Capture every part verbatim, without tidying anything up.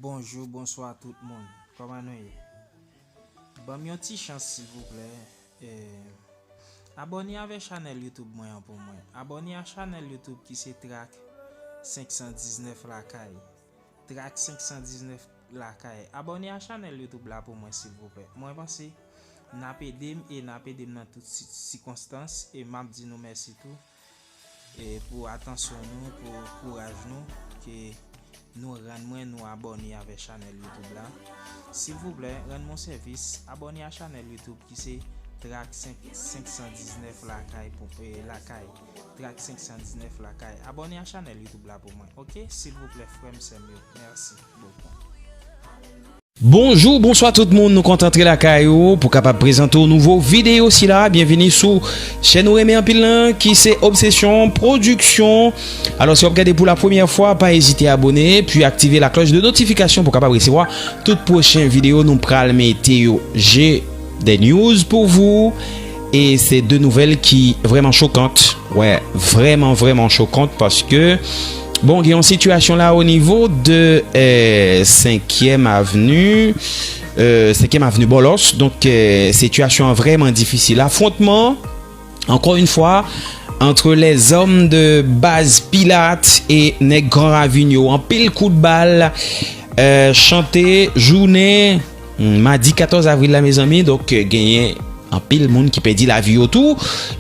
Bonjou, bonswa tout moun. Kòman nou ye? Ban m yon ti chans, silvouplè. Eh, abòne avè chanèl YouTube mwen an pou mwen. Abòne a chanèl YouTube ki se Track senk san diznèf Lakay. Track senk san diznèf Lakay. Abòne a chanèl YouTube la pou mwen, silvouplè. Mwen panse n ap ede m e n ap ede m nan tout si-, sikonstans. E m ap di nou mèsi tou. E pou atansyon nou, pou kouraj nou, ke nou rann mwen, nou abòne avè chanèl YouTube la. Silvouplè, rann mwen sèvis, abòne a chanèl YouTube ki se Track senk, senk san diznèf Lakay pou, eh, Lakay. Track senk san diznèf Lakay. Abòne a chanèl YouTube la pou mwen, oke? Silvouplè, frè m, sè m yo. Mèsi bokou. Bonjou, bonswa tout moun, nou kontan antre lakay ou pou kapab prezante w nouvo videyo sila. Byenvini sou chèn ou renmen anpil lan ki se Obsession Production. Alò, si w ap gade pou la premyè fwa, pa ezite abòne, pi aktive la cloche de notification pou kapab resevwa tout pwochen videyo nou pral mete yo. J'ai des news pour vous, e se de nouvèl ki vrèman chokant. Wè, vrèman, vrèman chokant paske, bon, gen yon sitiyasyon la o nivo de, eh, senkyèm Avni, eh, senkyèm Avni Bòlòs. Donk, eh, sitiyasyon an vrèman difisil. Afwontman, ankò yon fwa, entre les hommes de baz Pilat e nèg Gran Ravin yo. Anpil kout bal, eh, chante, jounen, hmm, madi katòz avril la, mezanmi. Donk, eh, genyen anpil moun ki pèdi lavi yo tou.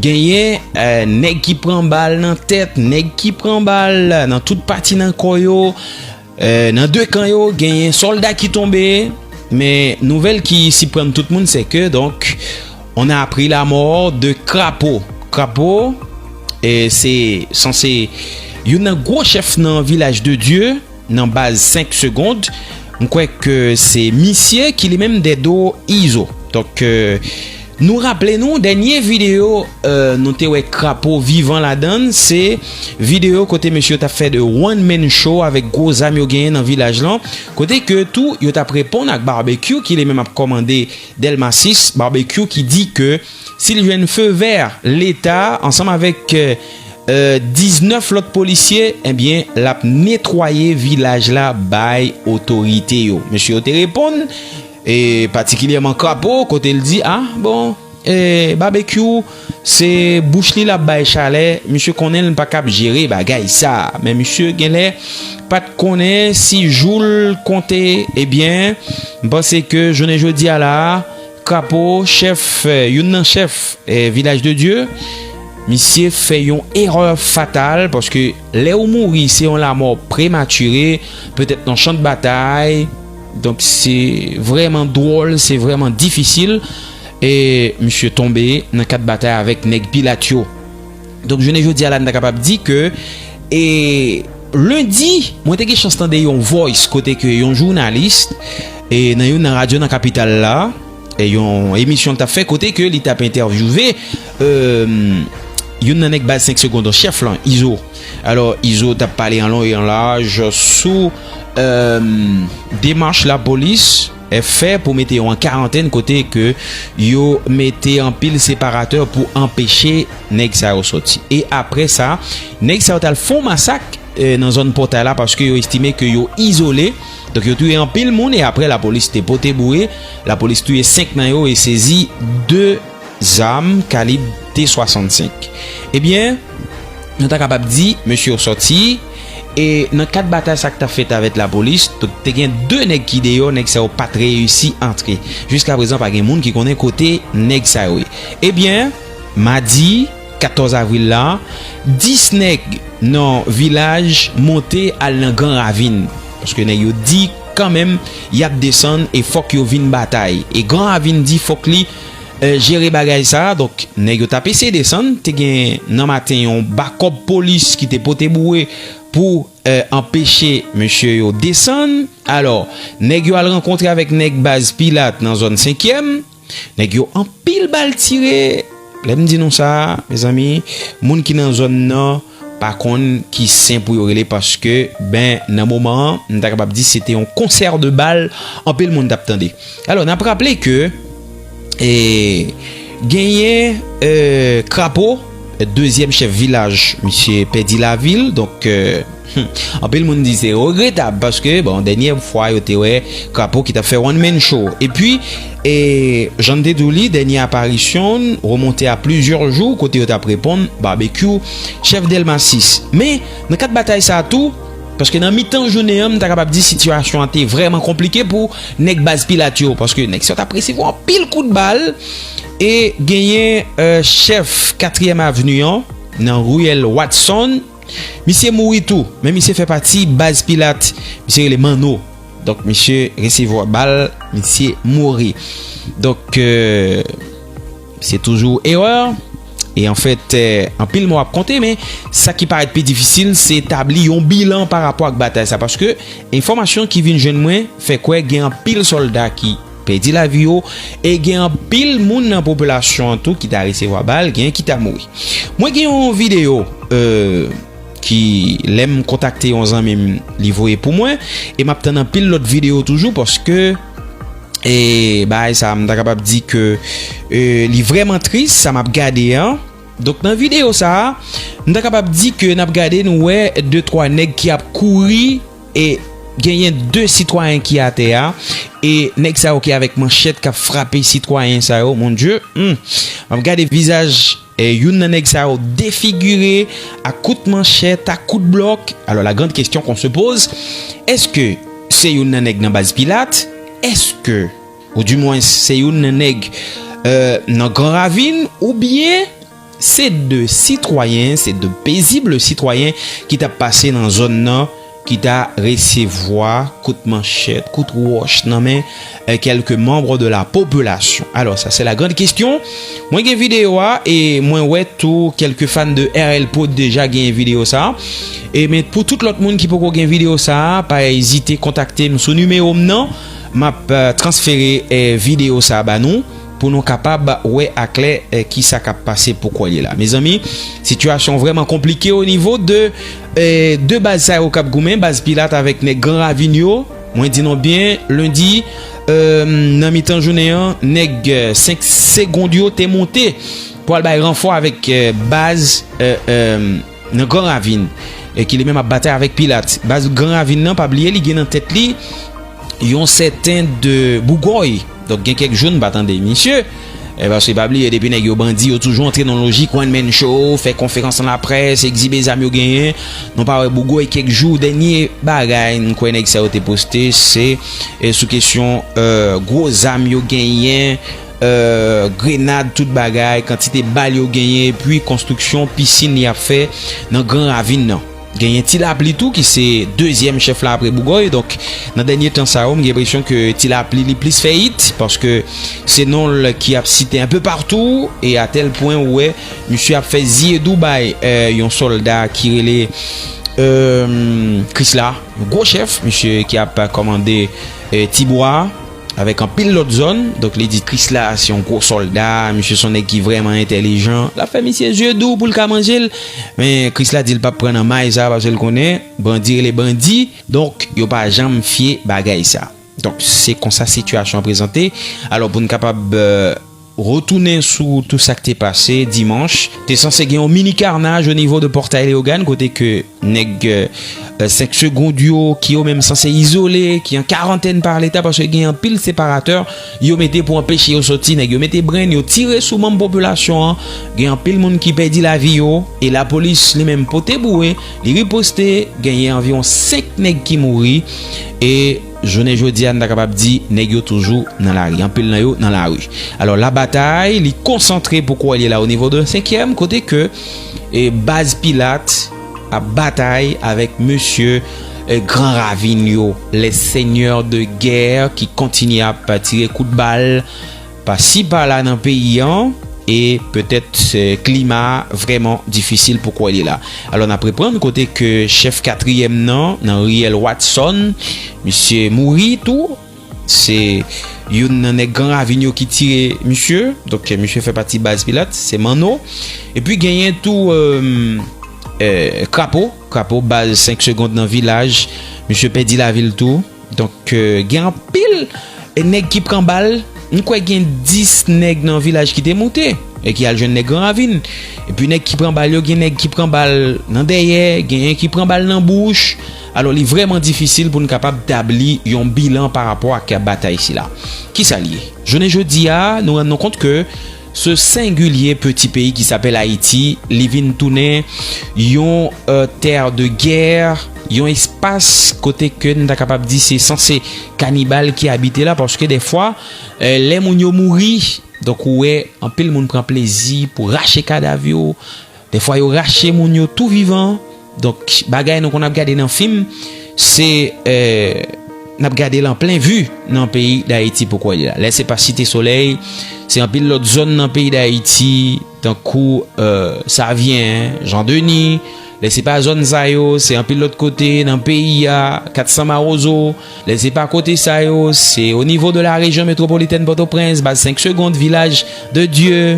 Genyen, eh, nèg ki pran bal nan tèt, nèg ki pran bal nan tout pati nan kò yo. Eh, nan de kan yo, genyen sòlda ki tonbe. Men nouvèl ki siprann tout moun, se ke, donk, on a appris la mort de Krapo. Krapo, eh, se sanse youn nan gwo chèf nan Vilaj de Dye, nan baz senk Segond. M kwè ke se misye ki li menm dèdo Izo. Donk, eh, nou raple nou, dènye videyo, eh, nou te wè Krapo vivan ladan l, se videyo kote mesye yo t ap fè de one man show avèk gwo zam yo genyen nan vilaj lan, kote ke tou yo t ap reponn ak Barbecue ki li menm ap kòmande Dèlma sis, Barbecue ki di ke si l jwenn feu vert Leta ansanm avèk, eh, eh, diznèf lòt polisye, ebyen, l ap netwaye vilaj la bay otorite yo. Mesye yo te reponn, e patikilyèman Krapo, kote l di, a, bon, eh, Barbecue, se bouch li l ap bay chalè, misye konnen l pa kab jere bagay sa. Men misye genlè pa t konnen si jou l konte, ebyen, m panse ke jounen jodi a la, Krapo, chèf, eh, youn nan chèf, eh, Vilaj de Dye, misye fè yon erè fatal, paske lè ou mouri, se yon lamò prematire, petèt nan chan de batay. Donk, se vrèman dwòl, se vrèman difisil. E misye tonbe nan kad batay avèk nèg Pilat yo. Donk, jounen jodi a la, n ta kapab di ke, e, lendi, mwen te gen chans tande yon voice kote ke yon jounalis, e, nan youn nan radyo nan kapital la, e, yon emisyon l t ap fè kote ke li t ap entèvyouve, e, youn nan nèg baz senk Segond, chèf lan, Izo. Alò, Izo t ap pale an lon e an laj sou, e, demach lapolis fè pou mete yo an karantèn kote ke yo mete anpil separatè pou anpeche nèg sa yo sòti. E apre sa, nèg sa yo t al fè yon masak, eh, nan zòn Pòtay la paske yo estime ke yo izole. Donk yo touye anpil moun e apre lapolis te pote boure. Lapolis touye senk nan yo e sezi de zam kalib T swasannsenk. Ebyen, nou ta kapab di, mesye yo sòti, e nan kad batay sa k t ap fèt avèk lapolis, donk, te gen de nèg ki deyò, nèg sa yo pa t reyisi antre. Jiska prezan, pa gen moun ki konnen kote nèg sa yo ye. Ebyen, madi katòz avril la, dis nèg nan vilaj monte al nan Gran Ravin. Paske nèg yo di kanmenm y ap desann e fòk yo vin batay. E Gran Ravin di fòk li eh, jere bagay sa a. Donk, nèg yo t ap eseye desann. Te gen nan maten yon bakòp polis ki te pote boure pou, eh, anpeche mesye yo desann. Alò, nèg yo al rankontre avèk nèg baz Pilat nan zòn senkyèm. Nèg yo anpil bal tire. Lè m di nou sa, mezanmi, moun ki nan zòn nan pa konn ki sen pou yo rele paske, ben, nan moman an, m ta kapab di se te yon konsè de bal, anpil moun t ap tande. Alò, n ap raple ke, e, genyen, e, Krapo, dezyèm chèf vilaj, misye pèdi lavi l. Donk, euh, hmm, anpil moun di se regretab, paske, bon, dènyè fwa, yo te wè Krapo ki t ap fè one man show. Epi, e, jan n te di w li, dènyè aparisyon l remonte a plizyè jou, kote yo t ap reponn Barbecue, chèf Dèlma sis. Men, nan kad batay sa a tou, paske nan mitan jounen an, m ta kapab di sitiyasyon an te vrèman konplike pou nèg Baz Pilat yo, paske nèg sa yo t ap resevwa anpil kout bal, e genyen, euh, chèf Katriyèm Avni an, nan riyèl Watson, misye mouri tou, men misye fè pati Baz Pilat, misye rele Manno. Donk, misye resevwa bal, misye mouri. Donk, euh, se toujou erè. E anfèt, euh, anpil mò ap konte, men sa ki parèt pi difisil, se etabli yon bilan pa rapò ak batay sa, paske enfòmasyon ki vin jwenn mwen fè kwè gen anpil sòlda ki pèdi lavi yo, e gen anpil moun nan popilasyon an tou ki ta resevwa bal, gen ki ta mouri. Mwen gen yon videyo, euh, ki, lè m kontakte yon zanmi m, li voye pou mwen, e m ap tann anpil lòt videyo toujou, paske, e, bagay sa, m ta kapab di ke, e, li vrèman tris, sa m ap gade an. Donk, nan videyo sa a, m ta kapab di ke n ap gade, nou wè de twa nèg ki ap kouri, e genyen de sitwayen ki atè a, e nèg sa yo ki avèk manchèt k ap frape sitwayen sa yo, mon Dye, hmm, m ap gade vizaj, e, youn nan nèg sa yo defigire ak kout manchèt, ak kout blòk. Alors, la grande question qu'on se pose, èske se youn nan nèg nan Baz Pilat? Èske, ou di mwens, se youn nan nèg, euh, nan Gran Ravin, oubyen se de sitwayen, se de pezib sitwayen ki t ap pase nan zòn nan, ki ta resevwa kout manchèt, kout wòch nan men, euh, quelques membres de la population. Alors, ça, c'est la grande question. Mwen gen videyo a, e mwen wè tou kèlke fan de R L Prod deja gen videyo sa. E men pou tout lòt moun ki poko gen videyo sa, pa ezite kontakte m sou nimewo m nan. M ap, euh, transfere, euh, videyo sa ba nou pou nou kapab wè aklè, eh, kisa k ap pase pou kwè li la. Mezanmi, sitiyasyon vrèman konplike o nivo de, eh, de baz sa yo k ap goumen, baz Pilat avèk nèg Gran Ravin yo. Mwen di nou byen, lendi, eh, nan mitan jounen an, nèg, eh, senk segond yo te monte pou al bay ranfò avèk, eh, baz, eh, eh, nan Gran Ravin, eh, ki li menm ap batay avèk Pilat. Baz Gran Ravin nan, pa bliye, li gen nan tèt li yon sèten de Bougòy. Donk, gen kèk jou n pa tande misye. E paske pa bliye, depi nèg yo bandi, yo toujou antre nan lojik one man show, fè konferans nan laprès, egzibe zam yo genyen. Nou pa wè Bougòy kèk jou, dènye bagay n kwè nèg sa yo te poste, se, e, sou kesyon, e, gwo zam yo genyen, e, grenad, tout bagay, kantite bal yo genyen, epi konstriksyon pisin y ap fè nan Gran Ravin nan. Genyen Ti Lapli tou, ki se dezyèm chèf la apre Bougòy. Donk, nan dènye tan sa yo, m gen enpresyon ke Ti Lapli li plis fè it, paske se non l ki ap site enpe patou, e a tèl pwen ou wè, misye ap fè zye dou bay, eh, yon sòlda ki rele, eh, Krisla, yon gwo chèf, misye ki ap kòmande, eh, Tibwa. Avèk anpil lòt zòn. Donk, li di Krisla se yon gwo sòlda, misye se yon nèg ki vrèman entèlijan. L ap fè misye zye dou pou l ka manje l. Men, Krisla di l p ap pran nan may sa, paske l konnen bandi rele bandi. Donk, yo pa janm fye bagay sa. Donk, se konsa sitiyasyon an prezante. Alò, pou n kapab, eh, retounen sou tou sa k te pase dimanch, te sanse gen yon mini karnaj o nivo de Pòtay Leyogàn, kote ke nèg, eh, senk segond yo, ki yo menm sanse izole, ki an karantèn pa Leta, paske gen anpil separatè yo mete pou anpeche yo soti, nèg yo mete brenn, yo tire sou manm popilasyon an, gen anpil moun ki pèdi lavi yo, e lapolis li menm pote boure, li riposte, genyen anviwon senk nèg ki mouri, e jounen jodi a, n ta kapab di, nèg yo toujou nan lari. Anpil nan yo nan lari. Alò, labatay, li konsantre pou kwè li la o nivo de senkyèm, kote ke, e, baz Pilat ap batay avèk mesye, e, Gran Ravin yo, les seigneurs de guerre ki kontinye ap tire kout bal pasi pala nan peyi an, e petèt, eh, klima vrèman difisil pou kwè li la. Alò, n ap reprann kote ke chèf katriyèm nan, nan riyèl Watson, misye mouri tou. Se youn nan nèg Gran Ravin yo ki tire misye. Donk, misye fè pati baz Pilat, se Manno. Epi genyen tou, eh, eh, Krapo, Krapo, baz senk segond nan vilaj, misye pèdi lavi l tou. Donk, eh, gen anpil, eh, nèg ki pran bal. M kwè gen dis nèg nan vilaj ki te moute. e ki al jwenn nèg Gran Ravin. Epi nèg ki pran bal yo, gen nèg ki pran bal nan dèyè, genyen ki pran bal nan bouch. Alò, li vrèman difisil pou n kapab tabli yon bilan pa rapò ak batay sila. Kisa l ye? Jounen jodi a, nou rann nou kont ke ce singulier petit pays qui s'appelle Haïti, li vin tounen yon, euh, terre de guerre, yon espas kote ke n ta kapab di se sanse kanibal ki abite la, paske dèfwa, euh, lè moun yo mouri, donk ou wè anpil moun pran plezi pou rache kadav yo, dèfwa yo rache moun yo tou vivan. Donk, bagay nou konn ap gade nan fim, se, euh, n ap gade l an plen vi nan peyi Dayiti pou kounye a. Lè se pa Site Solèy, se anpil lòt zòn nan peyi Dayiti, tankou, euh, Savyen, Jan Deni. Lè se pa zòn sa yo, se anpil lòt kote nan peyi a, Kat San Mawozo. Lè se pa kote sa yo, se o nivo de la rejyon metwopolitèn Pòtoprens, baz senk Segond, Vilaj de Dye,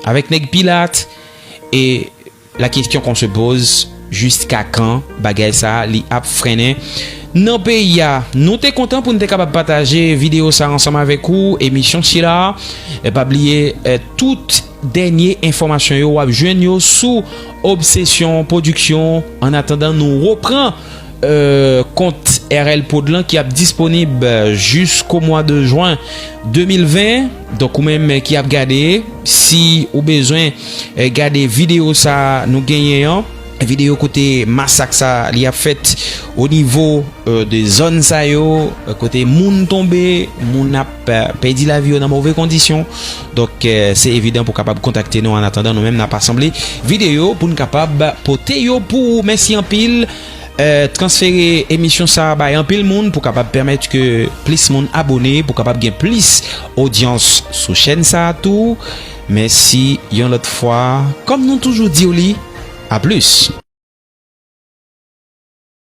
avèk nèg Pilat. E la question qu'on se pose, jiska kan bagay sa a li ap frennen nan peyi a? Nou te kontan pou n te kapab pataje videyo sa a ansanm avèk ou, emisyon sila. E pa bliye, eh, tout dènye enfòmasyon yo w ap jwenn yo sou Obsession Production. An atandan, nou repran, euh, kont R L Prod lan ki ap disponib, euh, jisko mwa de jwen de mil ven. Donk, ou menm ki ap gade, si ou bezwen, eh, gade videyo sa nou genyen an, videyo kote masak sa li ap fèt o nivo, euh, de zòn sa yo, euh, kote moun tonbe, moun ap, euh, pèdi lavi yo nan move kondisyon. Donk, euh, se evidan pou kapab kontakte nou. An atandan, nou menm n ap asanble videyo pou n kapab pote yo pou ou. Mèsi anpil. Euh, transfere emisyon sa a bay anpil moun pou kapab pèmèt ke plis moun abone, pou kapab gen plis odyans sou chèn sa a tou. Mèsi yon lòt fwa. Kòm nou toujou di w li, a plis.